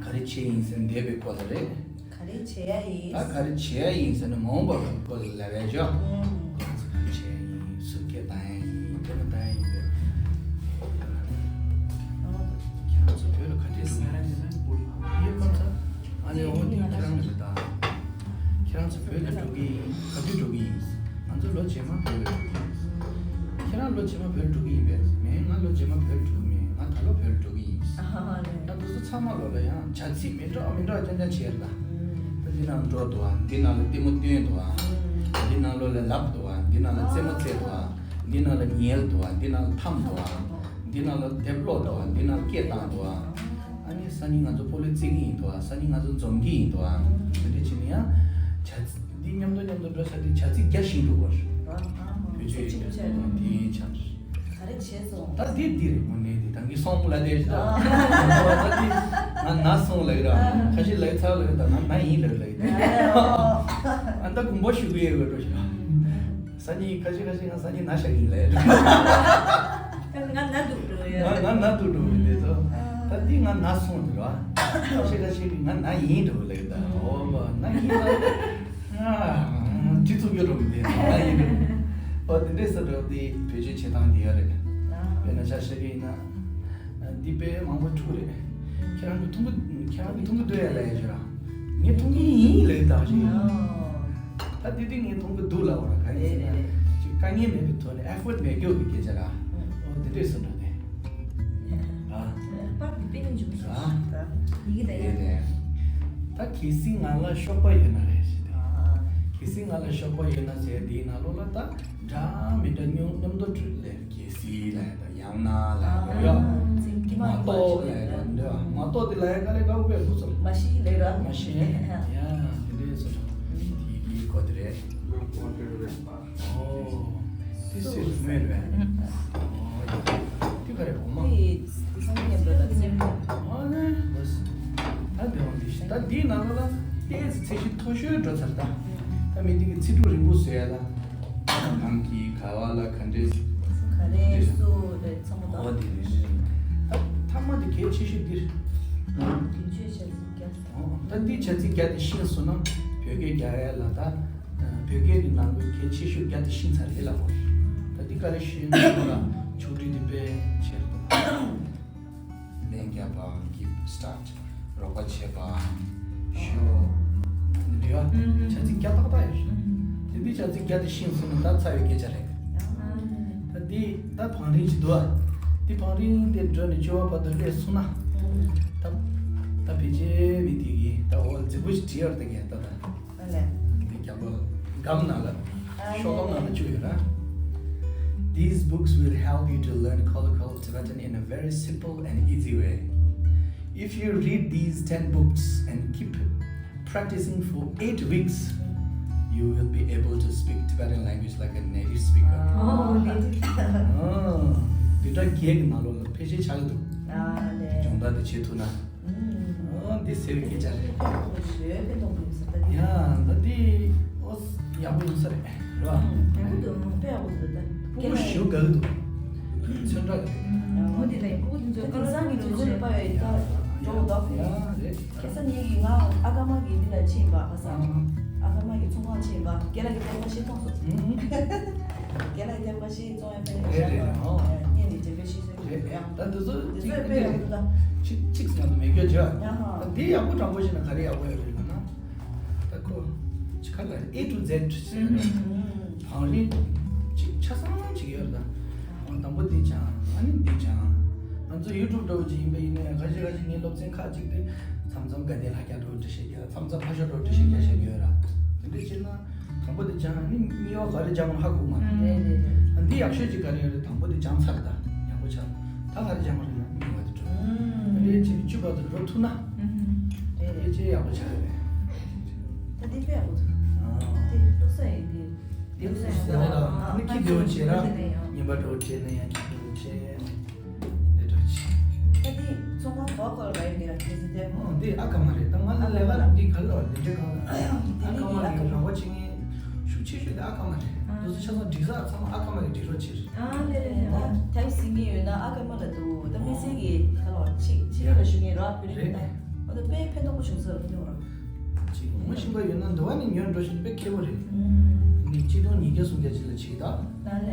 ག་རེ་བྱས་ཡིན་ཟེར་འདས་པའི་སྐོར་ལ་རེད། ག་རེ་བྱེད་ཡ་ཡིན། ད་ག་རེ་བྱེད་ཡ་ཡིན་ཟེར་ན་མ་འོངས་པ་གི་སྐོར་ལ་ལབ་ཡ་ཅོ། ཨུམ། ཁོ་ཚོ་ག་རེ་བྱེད་ཡ་ཡིན། སུ་སྐད་བཏང་ཡ་ཡིན། དེ་མ་བཏང་ཡ་ཡིན་པས། ཁྱེད་རང་ཚོ་བོད་ལ་ག་འདྲས་འགྲོ་གི་ཡིན། ཡིན་པ་ཚ། ཨ་ལེ་འོ་དེ་ཁྱེད་རང་གི་རེད་ད། ཁྱེད་རང་ཚོ་བོད་ལ་འགྲོ་གི་ཡིན། ག་དུས་འགྲོ་གི་ཡིན། ང་ཚོ་ལོ་རྗེས་མ་བོད་ལ་འགྲོ་གི་ཡིན། ཁྱེད་རང་ལོ་རྗེས་མ་བོད་ལ་འགྲོ་གི་ཡིན་པས། མེད། ང་ལོ་རྗེས་མ་བོད་ལ་འགྲོ་གི་མེད། ང་ད་ལོ་བོད་ལ་འགྲོ་གི་ཡིན། ཨ་ཧ་ཧ་ལེ། ད་དེ་ཚོ་ཚང་མ་ལོ་ལ་ཡང་བྱ་ཚིག་མི་འདྲ་མི་འདྲ་རྐྱང་རྐྱང་བྱས་ལ། ད་འདི་ནང་འགྲོ་འདུག་ཨ། འདི་ནང་ལ་ལྟད་མོ་སྟོན་འདུག་ཨ། འདི་ནང་ལོ་ལ་ལབ་འདུག་ཨ། འདི་ནང་ལ་རྩེད་མོ་རྩེ་འདུག་ཨ། འདི་ནང་ལ་ཉལ་འདུག་ཨ། འདི་ནང་ལ་འཐམ་འདུག་ཨ། འདི་ནང་ལ་དེབ་ཀློག་འདུག་ཨ། འདི་ནང་ལ་སྐད་བཏང་འདུག་ཨ། ཨ་ནི་སང་ཉིན་ང་ཚོ་སྤོ་ལོ་རྩེ་གི་ཡིན་འདུག་ཨ། སང་ཉིན་ང་ཚོ་འཛོམས་གི་ཡིན་འདུག་ཨ། དེ་འདྲ་བྱས་ནས་ཡང་བྱ་ཚིག་འདི་མཉམ་དུ་མཉམ་དུ་འགྲོ་ས་དེ་བྱ་ཚིག་རྒྱ་ཞིག་འདུག་བར། བོད་ཆོས་ཡིན་འདུག་དེའི་ཆ། ག་རེ་བྱས་སོང་། ད་འདི་འདི་རེད། དངོས་གནས་འདི་ད་གིན་སོང་ལ་དེ་རེད་ད། ད་འདི་ང་ན་སོང་ལ་ར། ཁ་ཤས་ལ་ཚར་ལ་ད་ང་ན་ཡིན་ལ་ལ་ཡིན། ཨ་ད་དགོངས་པ་ཞུ་གི་ཡོད་འགྲོ་ཞིག་སང་ཉིན་ཁ་ཤས་ཁ་ཤས་ང་སང་ཉིན་ན་ཤག་ཡིན་ལ་ཡོད། ང་ན་འདུག་འགྲོ་ཡ། ང་ང་ན་འདུག་འགྲོ་ཡིན་དེ་ཚོ། ད་འདི་ང་ན་སོང་འདུག་ར། ཁ་ཤས་ཁ་ཤས་ཀྱིས་ང་ན་ཡིན་འགྲོ་ལ་ཡོད་ད། ཨོ་བ་ན་ཡིན་ལ། ང་དྲི་ཚུགས་ཡོད་འགྲོ་གི་འདུག་ང་ཡིན་འགྲོ། ཨོ་དེ་འདྲས་སུ་འགྲོ་དེ་བེད་སྤྱོད་བྱེད་སྟངས་དེ་ཡོད་རེད། དཔེར་ན་ཆ་བཞག་གི་ཡིན་ན། འདི་དཔེ་མང་པོ་འཁྲུག་རེད། ཁྱེད་རང་གི་མཐོང་གི་ཁྱེད་རང་གི་མཐོང་གི་འདུག་ཡ་ལ་ཡ་ཞུ་ར། ངས་མཐོང་གི་ཡིན་ལབ་ད་ཞིག་ད་དེ་དུས་ངས་མཐོང་གི་འདུག་ལབ་པ་ར་ག་ཡིན་ཟེར་ན། ཅིག་དཀའ་ངལ་མེད་པའི་ཐོག་ནས་effort་མེད་རྒྱུ་གི་སྐད་ཆ་ར། ཨོ་དེ་འདྲས་སུ་འགྲོ་ནས། ཨ། པར་དེ་དཔེ་ཉུང་ཅིག་ཨ། ཡི་གེ་དེ་ཡ། ད་གལ་སྲིད་ང་ལ་གཤོག་པ་ཡོད་ན་རེད་ཞེས་ཏེ། གལ་སྲིད་ང་ལ་གཤོག་པ་ཡོད་ན་ཟེར་དེའི་ནང་ལོགས་ལ་ད་འདྲ་མི་འདྲ་མཉམ་མཉམ་དུ་བྲིས་ལས་གལ་སྲིད་ལ་ཡང་ན་ལ་ཡོད་ཡོད། མ་གཏོགས་ལ་ཡང་འདྲ་མ་གཏོགས་དེ་ལ་ཡང་ག་ལེ་ག་བས་དགོས་སོ། མ་ཤེས་ལེ་ར། མ་ཤེས་ཡ་དེ་འདྲས་སོ། དེ་གི་གོ་དེ་རེད། ཨོ། This is very well. ཨོ་ཡ། དེ་ག་རེ་འོ་མ། དེ་སང་ཉིན་པ་ལ་སེམས། ཨ་ནི་ལོས། ད་དེ་འོང་དེ་ཤི་ད་འདིའི་ནང་ལ་ཏོག་ཙམ་ཚད་གཞི་མཐོ་ཤོས་འགྲོ་ཚར་ད། ད་མི་དེ་གི་ཚིག་འབྲུ་རིང་པོ་བཟོ་ཡ་ལ། གང་གི་ག་བ་ལ་ག་འདྲས། ག་རེ་སུ་རེད་ཚང་མ་ད། ཨོ་དེ་རེད། ད་ཐ་མ་དེ་གལ་ཆེ་ཤོས་འདིར། དུས་ཚོད་བྱ་ཚིག་བརྒྱ། ཨོ་ད་འདི་བྱ་ཚིག་བརྒྱ་དེ་ཤེས་སོང་ན་བོད་སྐད་རྒྱག་ཡ་ལ་ད། བོད་སྐད་ཀྱི་ནང་དུ་གལ་ཆེ་ཤོས་བརྒྱ་དེ་ཤེས་ཚར་རེད་ལབ་དགོས། ད་འདི་ག་རེ་ཤེས་ན་ལ་ཆུང་དུས་འདི་དཔེ་ཆེར་གདན་རྒྱབ་པའམ་gift start རོགས་པ་བྱེད་པའམ་ཞུ་འདི་བ་བྱ་ཚིག་བརྒྱ་ཏག་ཏག་ཡོད། དེ་འདི་བྱ་ཚིག་བརྒྱ་དེ་ཤེས་སོང་ན་ད་ཚར་བའི་སྐད་ཆ་རེད། ད་འདི་ད་བང་རིམ་ཅིག་འདུག་ཨ། འདི་བང་རིམ་དེ་འགྲོ་ནས་བཅུ་བ་བར་དུ་སླེབས་སོང་ན། ད་ད་ཕལ་ཆེར་མི་དེ་གིས་ད་འོ་ལ་རྫིག་པོ་ཞིག་བྲིས་ཡོད་རེད་ད་གས་ད་ད། ཨ་ལས། འདི་རྒྱབ་ལོགས་སྒམ་ནང་ལ། ཨ་ཤོག་སྒམ་ནང་ལ་བཅུག་ཡོད་ར། These books will help you to learn colloquial Tibetan in a very simple and easy way. If you read these ten books and keep Practicing for eight weeks, you will be able to speak Tibetan language like a native speaker. Oh, native. ཨ། བདུན་ཕྲག་བརྒྱད་ཀྱི་ནང་ལོགས་ལ་ཕལ་ཆེར་ཆགས་ཀྱི་འདུག་ཨ་ལས། སྦྱོང་བརྡར་དེ་བྱེད་ཐུབ་ན། ཨ། འདི་ཟེར་བའི་སྐད་ཆ་རེད། ཡ། ད་འདི་ཨོ་ཡག་པོ་ཡིན་ས་རེད། རེད་བ། ཡག་པོ་འདུག་དཔེ་ཡག་པོ་འདུག་ད་སྐུ་ངོ་ཞུ་དགའ་གི་འདུག་ཚོན་ཁྲ་གི་རེད། ཨ། འོ་དེ་ལས་སྐུ་ངོ་དེ་ཚོ་དེང་སང་གི་དུས་ཚོད་ལ་དཔའ་བའི་ད་འགྲོ་འདུག་ཡ་རེད། ཁ་སང་ཉིན་གྱི་ང་ཨ་ཀ་མ་གི་འདི་ལ་ཕྱིན་པ། ཁ་སང་ཨ་ཀ་མ་གི་ཚོང་ཁང་ཕྱིན་པ། རྒན་ལགས་ཀྱི་ཐེངས་མ་ཤེས་མཐོང་སོང་། རྒན་ལགས་ཀྱི་ཐེངས་མ་ཤེས་བཙོང་ཡ་ཕན་ཡོད་རེད་རེད། ཤག་ཨོ། ངས་ནི་དེ་འདྲ་ཤེས་ས་རེད། ཡ། ད་འདི་ཚོ་འདི་གཅིག་ཚོ་དཔེ་ཡག་པོ་འདུག་ད་གཅིག་གཅིག་ཙམ་དུ་མེད་རྒྱུ་བྱས། ཡ་ཧ། ད་འདི་ཡག་པོ་དྲང་པོ་བཤད་ན་ག་རེ་ཡག་པོ་ཡོད་རེད་ལབ་ན། ད་ཁོ་ཅི་ག་ལ་A to Z ཟེར་ན། ཨུམ། བང་རིམ་ཅིག་ཆ་ཚང་ཅིག་ཡོད་རེད་ད། དང་པོ་འདི་སྦྱང་། ཨ་ནི་འདི་སྦྱང་། ང་ཚོ་ཡུ་ཊུབ་འདྲ་བོ་ཅིག་ཡིན་པ་ཡིན་ན་ཡང་ཁ་ཤས་ཁ་ཤས་ངའི་སློབ་ཚན་ཁག་ཅིག་དེ་མཚམས་མཚམས་དགའ་ལྡན་ལྷ་རྒྱལ་འདྲ་བོ་འགྲེལ་བཤད་རྒྱག་མཚམས་མཚམས་ཕར་ཕྱོགས་འདྲ་བོ་འགྲེལ་བཤད་རྒྱག་བཤད་ཀྱི་ཡོད་ར། དེ་འདྲ་བྱས་ན། དང་པོ་དེ་སྦྱང་། ཨ་ནི་གཉིས་པ་ག་རེ་སྦྱང་དགོས་ཧ་གོ་མ་རེད། རེད་རེད་རེད། ཨ། འདི་ཡག་ཤོས་ཅིག་ག་རེ་ཡོད་རེད། དང་པོ་དེ་སྦྱངས་ཚར་ད་ཡག་པོ་ཆགས། ད་ག་རེ་སྦྱང་དགོས་རེད་ལབ་ན་གཉིས་པ་དེ་འགྲོ། ཨ་ནི་བྱས་བཅུ་པ་དེ་འགྲོ་ཐུབ་ན། རེད་རེད། དེ་ཅི་ཡག་པོ་ཆགས་རེད། ད་འདི་དཔེ་ཡག་པོ་འདུག་ཨ། དེ་ཀློག་ས་ཡིན་དེ། འདི་ཀློག་ས་ཡིན་ད། ཨ་ནི་ཁྱི་དེ་བོ་བྱས་ར། ཉིན་པ་འགྲོ་བྱས་ན་ཡང་ཁྱི་དེ་བོ་བྱས། འདི་འདྲ་བྱས། ད་འདི་ཚོང་ཁང་ག་པར་ལ་ཡོད་ནི་ར། དེ་ཚོ་དེ། ཨོ། འདི་ཨ་ཀ་མ་རེད། ད་ང་ལ་ལས་ཀ་འདི་ག་ལ་འདི་འདྲ་གང་ཨ་ཀ་མ་གི་རོགས་པ་བྱེད་མཁན་ཤུགས་ཆེ་ཤོས་དེ་ཨ་ཀ་མ་རེད། ཨ། དེ་ཚོ་ཆ་ཚང་སྒྲིག་ས་ཚང་མ་ཨ་ཀ་མ་གི་སྒྲིག་རོགས་བྱེད། ཨ་ལེ་ལེ་ལེ། ད་ཐའི་སི་ངེས་ཡོད་ན་ཨ་ཀ་མ་ལ་འདུག་ད་དམིགས་བསལ་གྱི་ཁ་ལོ་ཆེ་ཆེ་ཁ་ལ་ཞུ་མཁན་རོགས་བོད་རིགས་རེད། ད་ཨོ་ད་དཔེ་ཕན་ཐོགས་པོ་བྱུང་ས་རེད་ར། ཅིག་ངོ་ཤེས་པ་ཡོད་ན་འདི་བ་ནི་ཉོས་འགྲོ་ཞིག་དཔེ་ཁེ་པོ་རེད། ཨུམ། ནི་གཅིག་སྟོང་ཉིས་བརྒྱ་སུམ་བརྒྱ་ཅིག་ལ་ཅིག་ད། ད་ལས།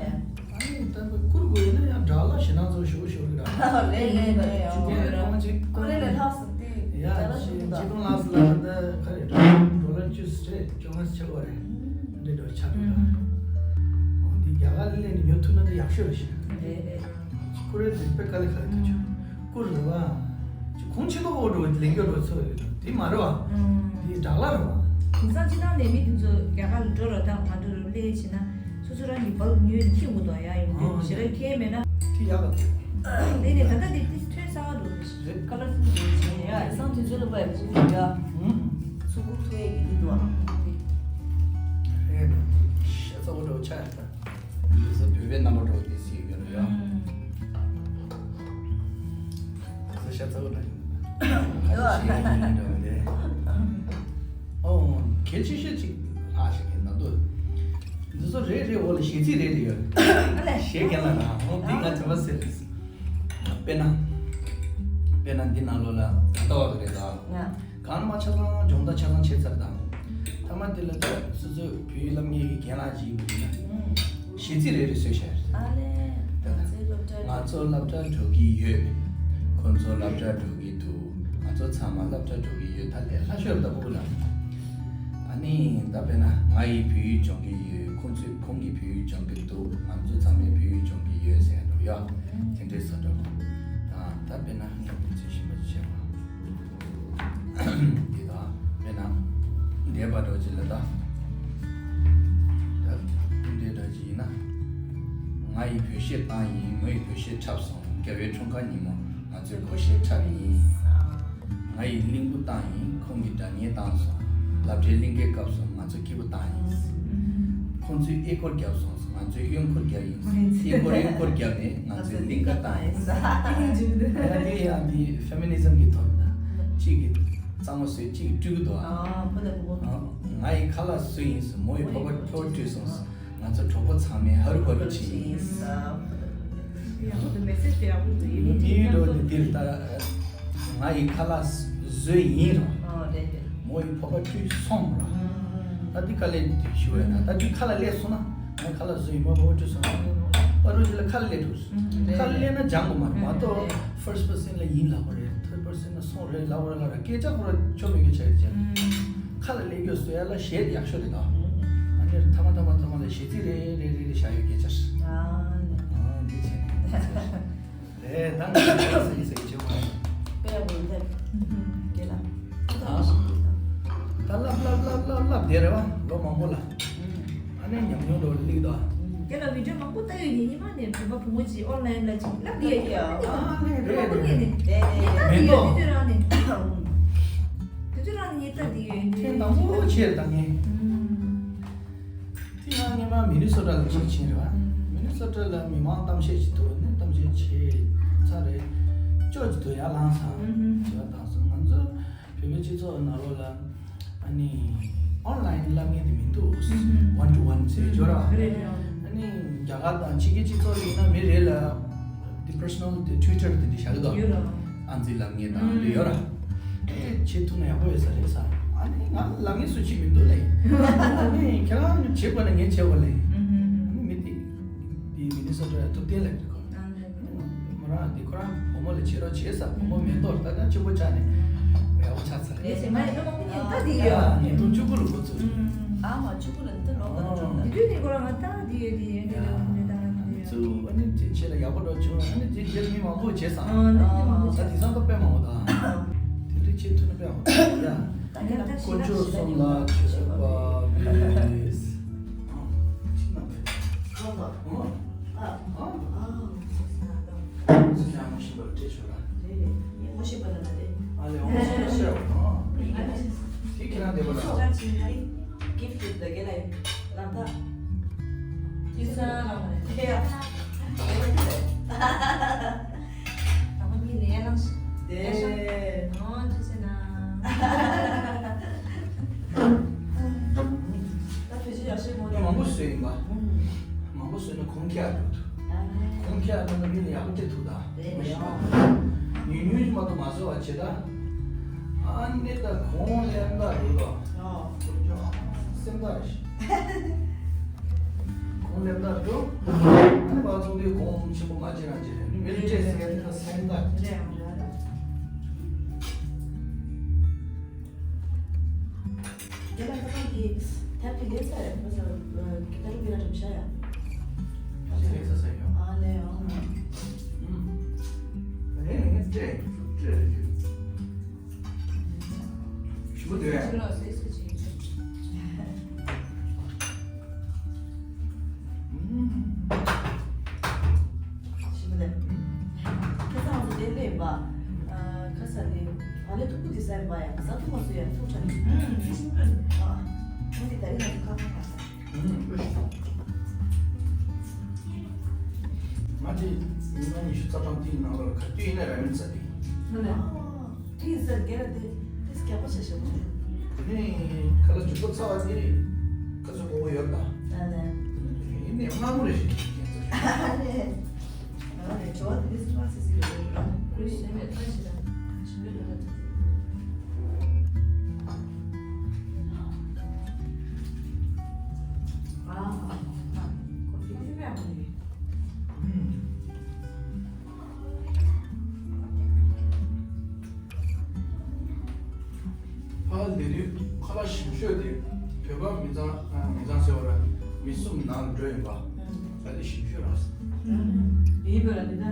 ཨ་ནི་ད་བསྐུར་དགོས་ཡོད་ན་ཡང་དགྲ་ལྷ་ཞེ་སྣང་ཚོ་ཞུ་ཞུ་གི་ར། ལེ་ལེ་ལེ། ཅི་ཡང་ཁོང་ཅིག་ཁོ་རེ་ལས་ལྷག་སུ་དེ་ཡ་དགྲ་ལྷ་ཞུ་གི་ད། ཅི་དང་ལྷག་སུ་ལ་ད་ག་རེ་ཌོ་ལར་བཅུ་ཟེར་བཅོ་ལྔ་ཆགས་པ་རེད། འདི་འདྲ་ཆགས་འདུག་ད། འོ་འདི་རྒྱ་གར་ལས་ནི་ཉོ་ཐུབ་ན་ད་ཡག་ཤོས་རེད་ཤག་ལེ་ལེ། ཁོ་རེ་དེ་དཔེ་དཀའ་ལས་ཁག་ཐུག་ཆུ། བསྐུར་རེད་བ། ཅི་ཁོང་ཆེ་མདོག་འོ་འགྲོ་ལེན་རྒྱུ་འགྲོ་ཚོད་ཡོད་དེ་མ་རེད་བ། ཨང་། དེ་དགྲ་ལྷ་རེད་བ། དེང་སང་སྤྱི་བཏང་ནས་མི་དེ་ཚོ་རྒྱ་གར་ལ་འགྲོ་རོགས་དང་ང་འགྲོ་རོགས་སླེབས་བྱས་ན་སོ་སོ་རང་གི་བལ་ཉོས་ནས་ཁྱེར་དགོས་དོ་ཡ་ཡོང་དུས་ཨང་ཞེ་དྲག་ཁྱེར་མེད་ན། དེ་ཡག་ག་དེ། དེ་ནས་ད་ལྟ་དེ་དེ་ཐོན་ས་ག་འགྲོ་རེད། ཁ་ལར་ཐུང་དེ་བྱས་ཡ་སང་དུས་ཚོད་ལ་པའི་ཕུག་གི་ཡ། ཨང་། ཚུགས་ཁུག་ཐུ་ཡས་ཀྱི་དེ་འདུག་ཨ། རེད། ཤ་ཚ་བོ་འགྲོ་ཆ་ཡ་ད། འདི་ཚོ་བོད་པའི་རྣམ་པ་འགྲོ་དེ་སྲིད་ཡོད་རེད་ཡ། ཨང་། འདི་ཚོ་ཤ་ཚ་བོ་འདྲ་ཡིན། ཁ་ཤས་ཤེས་ཡ་ཡིན་འདྲ་བ་རེད། ཨོ། གལ་ཆེ་ཤོས་གཅིག་ལྷག་ཤིག་གི་ན་འདུག་འདི་ཚོ་རེ་རེ་འོག་ལ་གཞས་ཚིག་རེ་རེ་ཡོད། ཨ་ལས། གཞས་རྒན་ལགས་རང་འོ་འདི་ང་དྲན་པ་གསལ་རེད། དཔེར་ན། དཔེར་ན་འདི་ནང་ལོགས་ལ་ད་ལྟ་བ་གི་རེད་ད། ང་། གང་མ་ཆ་ཚང་སྦྱོང་བརྡར་ཆ་ཚང་བྱས་ཚར་དང་། མཐའ་མ་དེ་ལ་ད་སོ་སོའི་བོད་ཡིག་སློབ་གཉེར་གྱི་རྒན་ལགས་ཅིག་ཡིན་པ་ཡིན་ན། གཞས་ཚིག་རེ་རེ་བཟོས་བཞག་ཡོད་རེད། ཨ་ལས། ད་ལྟ་ང་ཚོ་སློབ་གྲྭ་འགྲོ་གི་ཡོད། ཁོ་ཚོ་སློབ་གྲྭ་འགྲོ་གི་འདུག་ང་ཚོ་ཚང་མ་སློབ་གྲྭ་འགྲོ་གི་ཡོད། ད་ལས་སླ་ཤོས་ལ་ད་ཕུག་ལ། ཨ་ནི་ད་དཔེར་ན་ང་ཡིས་བོད་ཡིག་སྦྱོང་གི་ཡོད། ཁོ་ཚོས་ཁོང་གིས་བོད་ཡིག་སྦྱོང་གི་འདུག་ང་ཚོ་ཚང་མས་བོད་ཡིག་སྦྱོང་གི་ཡོད་ཟེར་འགྲོ་ཡ། དེ་འདྲའི་བཟོ་འདྲ། ད་ད་དཔེར་ན་ངས་དེ་ཚོའི་ཞིབ་མ་བྱས་པ། འདི་དང་དཔེར་ན་འདས་པ་འདྲ་ཅིག་ལ་ད། ད་འདི་འདྲ་ཅིག་ཡིན་ན། ང་ཡི་བོད་གཞས་བཏང་ཡིན། མོ་ཡི་བོད་གཞས་འཁྲབ་སོང་། རྒྱལ་བའི་འཁྲུངས་སྐར་ཉིན་མོ་ང་ཚོས་སྒོར་གཞས་འཁྲབ་ཡིན། ང་ཡི་གླིང་བུ་བཏང་ཡིན། ཁོང་གིས་སྒྲ་སྙན་བཏང་སོང་། སློབ་གྲྭའི་གླིང་གའི་སྐབས་སུ་ང་ཚོ་སྐྱིད་པོ་བཏང་ཡིན། ཁོང་ཚོས་ཨེ་སྐོར་བརྒྱབ་སོང་། ང་ཚོས་གཡོན་སྐོར་བརྒྱབ་ཡིན། ཨེ་སྐོར་གཡོན་སྐོར་བརྒྱབ་ནས་ང་ཚོས་གླིང་ག་བཏང་ཡིན། ཡང་འདི་ཡང་འདི་ཕེ་མི་ནི་ཛམ་གྱི་ཐོག་ནས་གཅིག་གིས་གཙང་མ་བཟོས་གཅིག་གིས་སྤྲུལ་གི་འདུག་ཨ། ཨ། ཕོ་དང་བུ་མོ། ཨ། ང་ཡི་ཁ་ལག་བཟོས་ཡིན་སོང་། མོ་ཡི་ཕོར་པ་ཕོར་བ་བཀྲུས་སོང་། ང་ཚོ་གྲོགས་པོ་ཚང་མས་ཧ་རུ་ཧ་རུ་བྱས་ཡིན། ཡག་པོ་འདུག་མེ་སེ་ཇི་དེ་ཡག་པོ་འདུག་ཡིན་ནའི་འདི་འདྲ་འདི་འདིར་ད། ང་ཡི་ཁ་ལག་བཟོས་ཡིན་ར། ཨོ་རེད་རེད། མོ་ཡི་ཕོར་པ་བཀྲུས་སོང་ར། ཨུམ། ད་འདི་དཀའ་ལས་ཞུ་བས་ན་ད་འདི་ཁ་ལག་སླེབས་སོང་ན་ང་ཁ་ལག་བཟོས་ཡིན། མོ་ཕོར་པ་བཀྲུས་སོང་། པ་རུ་འདི་ལ་ཁ་ལག་སླེབས་འདུག་ཨུམ། ཁ་ལག་སླེབས་ན་སྦྱང་དགོས་མ་རེད། མ་གཏོགས་ཨུམ། ཕར་སི་པར་སན་ལ་ཡིན་ལབ་པ་རེད། ཐར་ཌི་པར་སན་ལ་སོང་རེད་ལབ་པ་རེད་ལ་ར་སྐད་ཆ་ཁོ་ར་ཆོ་མེད་སྐད་ཆ་རེད་ཅེ། ཨུམ། ཁ་ལག་སླེབས་རྒྱུ་བཟོ་ཡ་ལ་གཞས་ཡག་ཤོས་རེད་ད། ཨ་ནི་ཐ་མ་ཐ་མ་ཐ་མ་ལ་གཞས་ཚིག་རེ་རེ་རེ་རེ་བཞག་ཡོད་སྐད་ཆ་རེད། ཨ་ནི། ཨ་འདི་བྱས་ནས་འདི་བྱས་ནས། རེད་ད་ང་ཚོ་སེ་གི་སེ་གི་བྱེད་དགོས་རེད། དཔེ་ཡག་པོ་འདུག་རྒན་ལགས། ད་ལབ་ལབ་ལབ་ལབ་ལབ་བསྡད་རེད་བ་ལོ་མང་པོ་ལ། ཨ་ནི་ཉམས་མྱོང་འགྲོ་ལིག་ད། རྒན་ལགས་བི་ཌིའོ་མང་པོ་ལྟ་ཡོད་ཡིན། ཉི་མ་ནས་བོད་པ་བུ་མོ་ཅིག་ཨོན་ལའིན་ལ་ཅིག་ལབ་བསྡད་ཡོད་ཀྱི་ཨ། ཨ་ནི་རེད་རེད་རེད། མེད་དོ། དུས་དུས་རང་ནས་དུས་དུས་རང་ནས་ ད་འདི་ཡོད་འདི་ཐེངས་དང་པོ་ཆེར་བཏང་ངེས། དེ་ཡང་སྔོན་མ་མི་ནི་སོ་ཊ་ལ་ཅིག་ཕྱིན་རེད་བ། མི་ནི་སོ་ཊ་ལ་མི་མང་གཏམ་བཤད་ཅིག་ཐུག་ནས་གཏམ་བཤད་བྱས་ཚར་རེད། ཅོ་ཅིག་ཐུག་ཡར་ལངས་སོང་། བྱས་པ་དང་སོང་ང་ཚོ་བོད་པའི་སྤྱི་ཚོགས་ནང་ལོགས་ལ་ཨ་ནི་ཨོན་ལ་ཡིན་བསླབ་མཁན་དེ་མི་འདུག་ཨུ་ཧུམ། ཝན་ཊུ་ཝན་ཟེར་ཡོད་ར། རེད་རེད། ཨ་ནི་རྒྱ་གར་དང་ཕྱི་རྒྱལ་སྤྱི་ཚོགས་ལ་ཡིན་ན་མི་རེ་ལ་དེ་པར་སོ་ནལ་དེ་ཊུ་ཝི་ཊར་དེ་འདྲ་བཞག་གི་འདུག་ཡོད་ར། ཨང་རྩིས་བསླབ་མཁན་དང་འདི་ཡོད་ར། དེ་བྱེད་ཐུབ་ན་ཡག་པོ་ཡོད་ས་རེད་ས། ཨ་ནི་ང་བསླབ་མཁན་སུ་གཅིག་མི་འདུག་ལེ། ཨ་ནི་ཁྱེད་རང་བྱེད་དགོས་ན་ངས་བྱེད་དགོས་ལེ། ཨ་ནི་མི་དེ་དེ་མི་ནི་སོ་ཊ་ཐུབ་བསྟན་ལེ་རེད་ཁོ། ཨ་ནི་མོ་རང་དེ་ཁོ་རང་བུ་མོ་ལ་བྱེད་རོགས་བྱེད་ས། བུ་མོ་མེ་ཏོག་ལྟ་ན་གཅིག་པོ་ཆགས་ནས་ཡག་པོ་ཆགས་ཚར་རེད། ངས་ཟེར་མ་ཡིན་ན་མ་ཁོ་ཉིད་ལྟ་དེ་ཡོད། ཉིས་སྟོང་བཅུ་དགུ་ལ་འགོ་ཚུགས། ཨ་མ་བཅུ་དགུ་ལ་འདི་ལོག་ག་ལ་འགྲོ་ད། དེ་དུས་ནས་ཁོ་རང་ང་ལྟ་དེ་ཡོད་དེ་ཡོད་དེ་ཡོད་དེ་ལྟ་ང་དེ་ཡོད། ཚུ་ཨ་ནི་ཅིག་བྱེད་ལ་ཡག་པོ་འགྲོ་བྱུང་། ཨ་ནི་ཅིག་བྱེད་ལ་མི་མང་པོ་བྱེད་སང་། ཨ་ནི་མི་མང་པོ་ད་བྱེད་དེང་སང་ད་དཔེ་མང་པོ་དང་། དེ་འདྲ་བྱེད་ཐུབ་ན་དཔེ་མང་པོ་དང་ཡ། ད་ཁྱེད་རང་ད་ཞིག་ན་ཞིག་ན་ཉོ་ཆོག་ཆོག་པ་བེས། ཨ་ཅི་ན་བེས། ཁ་ལ་ཨ་ཨ་ཨ་ཨ་ཅི་ན་ངོ་ཤེས་པ་ལ་སྤྲད་ཆོག་ལ། རེད་རེད། ངས་ངོ་ཤེས་པ་ལ་ན་རེད། ཨ་ལེ་ངོ་ཤེས་པ་ཤེས་རོགས་གནང་། དེ་ཁྱེད་རང་བསྡད་པ་ལ། ཚོགས་ཁང་ཕྱིན་ན་རེད། གིཕ་ཊི་ལ་རྒྱ་ལ་ཡོད། ལམ་ཐག་ཁྱེད་ས་ལ་མ་རེད། དེ་ཡ། ད་ཁོ་གཉིས་ནས་ཡར་ལངས་ཤིག་དེ། ཡར་ཤོག་ཨོ་ཅི་ཟེར་ན། ད་བོད་ཆས་ཡག་ཤོས་མོ་ངས་མང་པོ་བཟོས་ཡིན་པ། ཨུམ། མང་པོ་བཟོས་ན་གོང་ཁྱེར་འགྲོ་ཐུབ། ཨ་ནི། གོང་ཁྱེར་འགྲོ་ན་མི་ལ་ཡག་པོ་སྤྲད་ཐུབ་ད། རེད་རེད། ཨོ། ཉུང་ཉུང་ཅིག་མ་གཏོགས་མ་བཟོ་བ་བྱེད་ད། ཨ་ནི་ད་གོང་ལེན་ད་རུ་ད། ཨོ། སེམས་ད་རེད། གོང་ལེན་ད་རུ། ཨ་ནི་བ་ཚོང་པའི་གོང་ཆེན་པོ་མ་བྱེད་རང་བྱེད་རེད། མི་ལ་སྤྲད་ཟེར་ཡ་དེ་ད་སེམས་ད། རེད་རེད། དེ་ལ་ཁ་སང་གི་ཐབ་ཀྱི་ལེགས་ས་ཡ་ཁོ་ཚོ་ཀི་ཏ་རུ་ཀི་ར་འགྲམ་ཤ་ཡ། ཨ་ལེ་ལེགས་ས་ས་ཡ། ཨ་ལེ་ཨང་། ཨུམ། ཨ་ལེ་ངས་སྤྲད་སྤྲད་རེད། ཞུ་དེ། ཕྱི་ལོགས་སེ་སུ་ཅིག་ཞིམ་པོ་དེ། ཁ་སང་ང་ཚོ་དེ་སླེབས་པ། ཨ། ཁ་ས་དེ། ཨ་ལེ་ཐུག་པོ་དེ་ཟ་ཡིན་པ་ཡ། ཟ་ཐུབ་མ་སོང་ཡ། ཐུག་ཆ་ནི། ཨུམ། དེ་ཞིམ་པོ་འདུག་ཨ། ཁྱོད་དེ་ད་རིང་ང་ཚོ་ཁ་ཁ་ཁ་ས། ཨུམ། ང་དེ་ཉི་མ་ཉི་ཤུ་རྩ་གྲངས་དེའི་ནང་ལ་ག་དུས་ཡིན་ན་ར་མེན་ཟ་དེ། ཨ་ལེ། དེ་ཟེར་རྒྱ་ལ་དེ་དེ་རྒྱག་པ་བྱ་ཞེས་པོ་རེད། དེ་ནས་ཁ་ལག་མཇུག་པ་ཚར་བ་དེ་ཁ་ཚོད་དགོས་པ་ཡོད་ད། ཨ་ལེ། ཡིན་ནའི་སྔ་མོ་རེ་ཞིག་ཁྱེད་ཚོ། ཨ་ལེ། ཨ་ལེ་ཇོ་བ་དེ་སུ་མ་སི་སི་རེད། ཁོའི་སེམས་ནས་ཐོན་ཞེས་དང་ཞིམ་པོ་འདུག་ད། ཨ་ཨ་ཨ་ཁོ་ཕི་ཕི་ཕི་ཨ་མ་ནི། ཕ་ལེ་རི་ཁ་ལག་ཞིམ་ཤོས་དེ་བོད་པ་མི་ཚང་མི་ཚང་ཟེར་བ་ར་མི་གསུམ་ནང་ལ་འགྲོ་ཡིན་པ། ད་དེ་ཞིམ་ཤོས་ར། ཡིན་པ་ར་དེ་ད།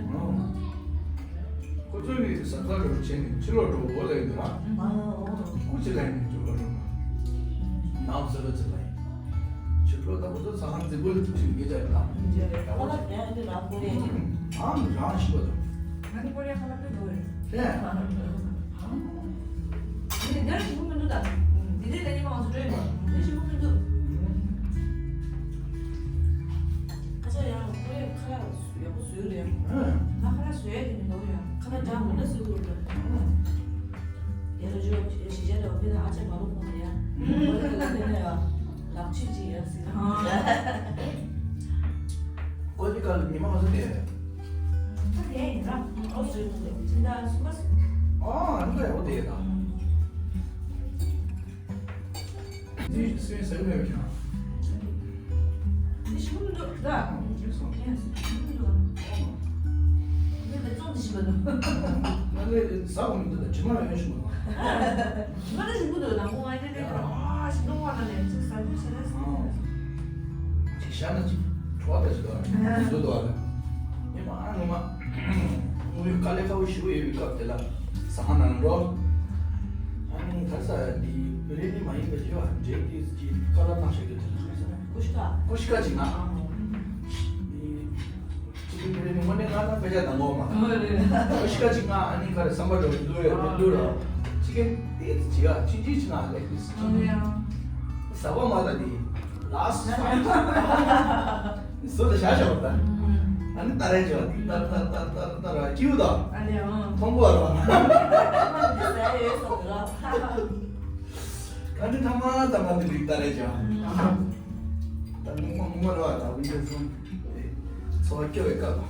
ཁོ་ཚོ་གི་ཟ་ཁང་རུ་བྱས་ནས་ཕྱི་ལོགས་འགྲོ་འོ་ལེ་འདུག་ར། སྐུ་ཅི་ལ་ཡིན་འགྲོ་རུ་ནང་ཟ་ལོ་ཅི་ལ་ཡིན། ཕྱི་ལོགས་ད་ཁོ་ཚོ་ཟ་ཁང་རྫིག་པོ་ལ་ཐུག་ཅིག་ཡོད་ཅག་རེད་ད། ཁོ་ལ་ཡང་འདི་ར་ཀོ་རེ་ཡིན། ཨང་རང་ཞིག་པ་དང་། ང་ནི་ཀོ་རེ་ཁ་ལག་དཔེ་འགྲོ་རེད། དེ། འདི་འདི་ཞིམ་པོ་མི་འདུག་ད། འདི་འདྲའི་ལས་ཉིན་མང་སུ་འགྲོ་ཡོད་པ། འདི་ཞིམ་པོ་མི་འདུག་ཨ་ཅག་ཡང་ཁོ་རེ་ཁ་ལག་ཡག་པོ་བཟོས་རེད། ང་ཁ་ལག་བཟོ་ཡ་དེ་མི་འདུག་ཡ། ཁ་ལག་འདྲ་མི་འདྲ་བཟོས་འདུག་ལ། ཡ་ལ་ཇོ་ཡ་ཞི་ཅན་ལ་བོད་ན་ཨ་ཅག་མ་ལོག་གོང་ཡ། བོད་ལ་ལ་ལ་ཡ། ལག་ཆུ་ཅི་ཡ་ཟེར་ན། ཨོ་དེ་ག་ལ་ཉི་མ་ག་ཚོད་དེ། ད་དེ་ཡིན་ར། ཨོ་སི་ཊི་རི་ཡ་ལ་ཕྱི་ཟླ་གསུམ་པ་སུ། ཨ་ཨ་འདི་ལ་ཡོད་དེ་ཡིན་ད། འདི་སུས་ཟེར་མེད་པ་ཀྱང་། འདི་ཞིམ་པོ་མི་འདུག་ད། ཨ་འདི་སོང་། ཡ་ཞིམ་པོ་མི་འདུག་ཨ། འདི་ལ་བཙོང་དེ་ཞིམ་པོ་འདུག་ང་ལས་ཟ་བ་མི་འདུག་ད་དྲི་མ་ཡོང་ཞིམ་པོ་འདུག་ང་ལ་ཞིམ་པོ་འདུག་ནང་ཁོང་ཨ་ནི་དེ་ཨ་ཞིམ་པོ་བ་ན་ནས་ཅིག་ཟ་རྒྱུ་བྱས་ན་ཟ། ཅིག་བཞག་ན་ཅིག་བྲོ་བ་ད་ཅིག་འདུག་ཨ། འདུག་འདུག་ཨ། ངས་མ་ཨ་ངོ་མ་དངོས་ཡོད་དཀའ་ལས་ཁག་པོ་ཞེ་པོ་ཡོད་པའི་སྐབས་དེ་ལ་ཟ་ཁང་ནང་འགྲོ། ཨ་ནི་ག་རེ་ཟ་འདི་བོད་རིགས་མི་མ་ཡིན་པ་ཞིག་ཡོད་ཨ། འབྲས་དེ་ཅིག་ཁ་ལག་སྣ་ཤོས་དེ་དེ་ལ་ཟ། ཀོ་ཤི་ཀ་ཀོ་ཤི་ཀ་ཅིག་ན། ཨ། ཅི་ཕི་ཕི་རེ་ནི་དངོས་གནས་ང་ལ་དཔེ་ཆ་དང་གོ་མ། ཨོ་རེད། ཨོ་ཤི་ཀ་ཅིག་ང་ཨ་ནི་ག་རེ་བསམ་པ་འགྲོ་གི་འདུག་ཡོད་འདུག་འདུག་ར། ཅི་ ཀེན་ཏེ་ཅི་ཡ་ཅི་ཅི་ཅི་ན་ལེ་ཏིས། ཨོ་ཡ། ཟ་བ་མ་ད་དེ། ལཱསི་ཊི་ཕའིན། སོ་ད་ཤ་ཤ་བ་ད། ཨ་ནི་ཏ་རེ་ཅོ་ཏི་ཏ་ཏ་ཏ་ཏ་ཏ་ར་ཀིའུ་ད། ཨ་ལེ་ཨང་། ཐོང་གོ་ར། ཨ་ནི་ཐ་མ་ད་མ་དེ་རིག་ཏ་རེ་ཅོ། ད་མོ་མོ་མོ་ར་ད་བུ་ཅོ་སོང་། ཚོ་སྐྱོ་བའི་སྐབས།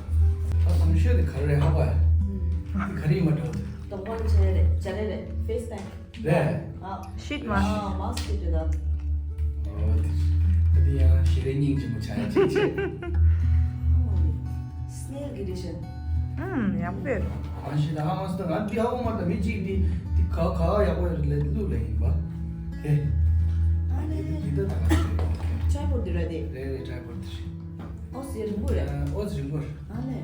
ད་བསམ་ཤེས་དེ་ག་རེ་ཧ་བ་ཡ། དེ་ག་རེ་ཡིན་པ་འདྲ་བ་དེ། གདོང་པ་ལ་བྱ་རེད་བྱ་རེད་རེད་ཕེ་སི་ཊེམ། རེད། ཨ། ཤིད་མ། ཨ་མཱ་སི་ཀི་ཀི་ཊི་དང་། ཨོ་དེ། ད་དེ་ཡང་ཞི་རེ་སྙིང་རྗེ་མོ་བྱ་ཡ་ཅིག་བྱེད། སི་ནེལ་གི་རེད་ཤག་ཨུམ་ཡག་པོ་ཡོད། གང་ཞིག་ད་ཧ་མ་སི་ད་ང་འདི་ཧ་གོ་མ་ད་མི་གཅིག་འདི་འདི་ག་ག་ཡག་པོ་ཡོད་ལས་ལུག་ལས་ཡིན་པ། དེ། ཨ་ལེ། འདི་ད་ད་ག་ཞིག་ཊ་རའི་པོཌ་འདི་ར་དེ། རེད་རེད་ཊ་རའི་པོཌ་དེ་རེད། ཨོ་སི་རིང་པོ་རེད། ཨོ་སི་རིང་པོ་རེད། ཨ་ལེ།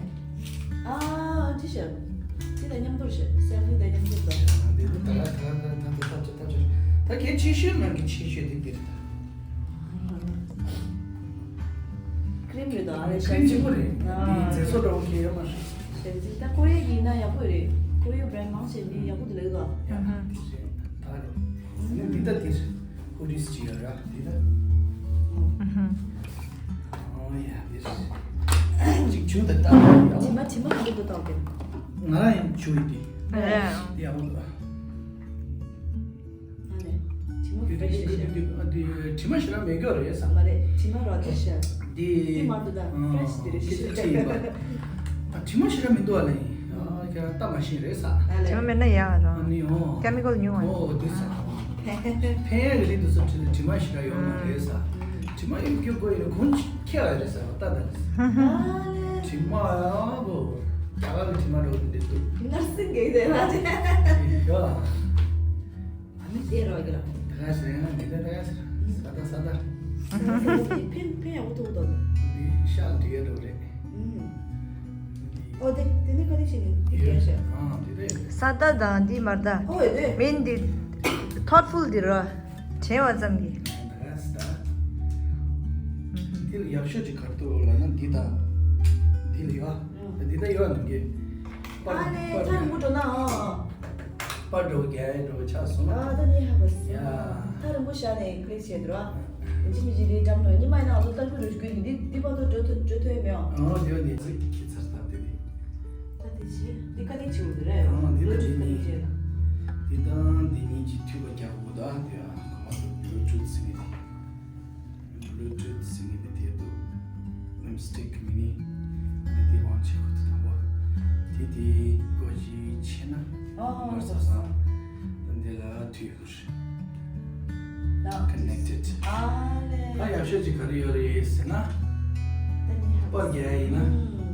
ཨ་ཅི་ཤག་ཅི་ད་མཉམ་དུ་ཤག་སེལ་ཕི་ད་མཉམ་དུ་ད། འདི་ད་ད་ད་ད་ད་ད་ད་ད་ད་གལ་ཆེ་ཤོས་ནང་གི་ཆེ་ཤོས་དེ་འདི་རེད་ད། ཀྲིམ་རེད་ད་ཨ་ལེ་ཀྲིམ་ཆེན་པོ་རེད། འདི་མཛེས་བཟོ་འདྲ་བོ་གི་ཡོད་མ་རེད། ཞལ་འཛིན་ད་ཀོ་རི་ཡ་གི་ཡིན་ན་ཡག་པོ་རེད། ཀོ་རི་ཡ་བྷ་རན་ཌི་མང་ཆེ་འདི་ཡག་པོ་འདུག་ལེ་ད། ཡ་ཧ་འདི་རེད་ད་རེད། འདི་ད་འདི་རེད། ཧུ་ཌིས་ཅི་ཡོད་ར་འདི་ད། ཨོ་ཡ་འདི་རེད། ཅིག་ཆུ་ད་ད་ཡ། དྲི་མ་དྲི་མ་ག་འདྲ་འདུག་ལྟ་གི་ང་རང་ཡང་ཆུ་ཡི་འདི། རེད། འདི་ཡག་པོ་འདུག་ཨ་ནི། དྲི་མ་འདི་འདི་འདི་འདི་འདི་དྲི་མ་ཞེ་དྲག་མེད་ཀྱོག་རེད་ས། མ་རེད་དྲི་མ་རོ་འདི་ཤ། འདི་འདི་མ་འདུག་ད་ཨ་ཕྲེཤ་འདི་རེད་ཤ། ཁྱི་ཁྱི་ཡིན་པ། ད་དྲི་མ་ཞེ་དྲག་མི་འདུག་ཨ་ལེ། ཨ་ཁྱེད་རང་ལྟ་མ་ཤེས་རེད་ས། ཨ་ལེ། དྲི་མ་མེད་ན་ཡག་རང་། ཨ་ནི་ཨོ། ཀེ་མི་ཀལ་ཉུང་བ། ཨོ་འདི་ས། ཕན་ཡག་གི་རིགས་འདུག་ས་དྲི་དྲི་མ་ཞེ་དྲག་ཡོད་མ་རེད་ས། དྲི་མ་ཡོད་ཀྱོག་དགོས་ཡོད་ཁོང་ཁྱེད་རེད་ས་ལྟ་ད་རེད་ས། ཨ་ལེ། དྲི་མ་ཡག་པོ། རྒྱ་གར་གི་དྲི་མ་འདྲ་བོ་འདི་འདུག་ནར་སིང་གི་དེ་ལ་ཅི། ཡ། ཨ་ནི་ཨེ་རོ་གི་ར། ད་ག་ཞིག་ཡང་འདི་ད་ད་ག་ཞིག་ས་ད་ས་ད། ཕན་ཕན་ཡག་པོ་ཐོག་ད། འདི་ཤག་འདི་ཡ་འགྲོ་རེད། ཨུམ། ཨོ་དེ་དེ་ནི་ག་རེ་ཞིག་ནི་ཡོད་ཤག་ཨ་འདི་རེད། ས་ད་དང་འདི་མར་ད། ཨོ་ཡོད་དེ། མིན་འདི་ཐོཊ་ཕུལ་འདི་ར། དྲན་བ་ཙམ་གྱིས། ད་ག་ས་ད། འདི་ལ་ཡག་ཤོས་ཅིག་ག་རེ་འདུག་ལབ་ན་འདི་དང་། འདི་ལ་ཡོད། འདི་ད་ཡོད་ནམ་གྱི། ཨ་ནི་ཐག་རིང་པོ་འགྲོ་ན་ཨ། པར་འདྲ་བོ་རྒྱག་ཡ་འདྲ་བོ་ཆགས་སོང་། ཨ་ད་ནི་ཧ་བ་སི། ཡ། ཐག་རིང་པོ་བཞག་ནས་ཀི་ལིག་བྱས་འདུག་ར། ཡིན་གཅིག་མིན་གཅིག་འདི་འགྲམ་ནང་ཉི་མ་ཡིན་ན་ང་ཚོ་ལྟ་སྐུལ་རུ་སྐུལ་གྱི་འདི་འདི་བར་དུ་འགྲོ་ཐུབ་འགྲོ་ཐུབ་ཡོད་མེད་ཨང་། ཨོ་དེ་བ་འདི་ཚིག་གི་ཚར་ཐབས་དེ་དེ། ད་དེ་བྱས་འདི་ཀ་ནས་བྱེད་འོ་དེ་ར་ཡ། ཨང་འདི་ལ་འདི་གཉིས། འདི་དང་འདི་གཉིས་ཀྱི་མཐུད་པ་རྒྱག་དགོས་ད་དེ་ཡ་གོ་མ་ཐུབ་འགྲོ་ཆུ་ཚིག་གི་དེ། Bluetooth ཟེར་མཁན་དེ་དེ་འདུག་ལིབ་སི་ཊིག་མི་ནི། ཨ་ནི་དེ་དབང་ཆེ་བ་དེ་དང་པོ། དེ་དེ་སྒོ་བཞི་ཕྱེ་ན། ཨོ་ཨོ་ལོ་ས་སང་། ད་འདི་ལ་མཐུད་ཡོད་རེད། ད་Connected། ཨ་ལེ། ད་ཡག་ཤོས་ཅིག་ག་རེ་ཡོད་རེད་ཟེར་ན། ད་ནི་ཧ་པར་རྒྱག་ཡ་ཡིན་ན། ཨུམ།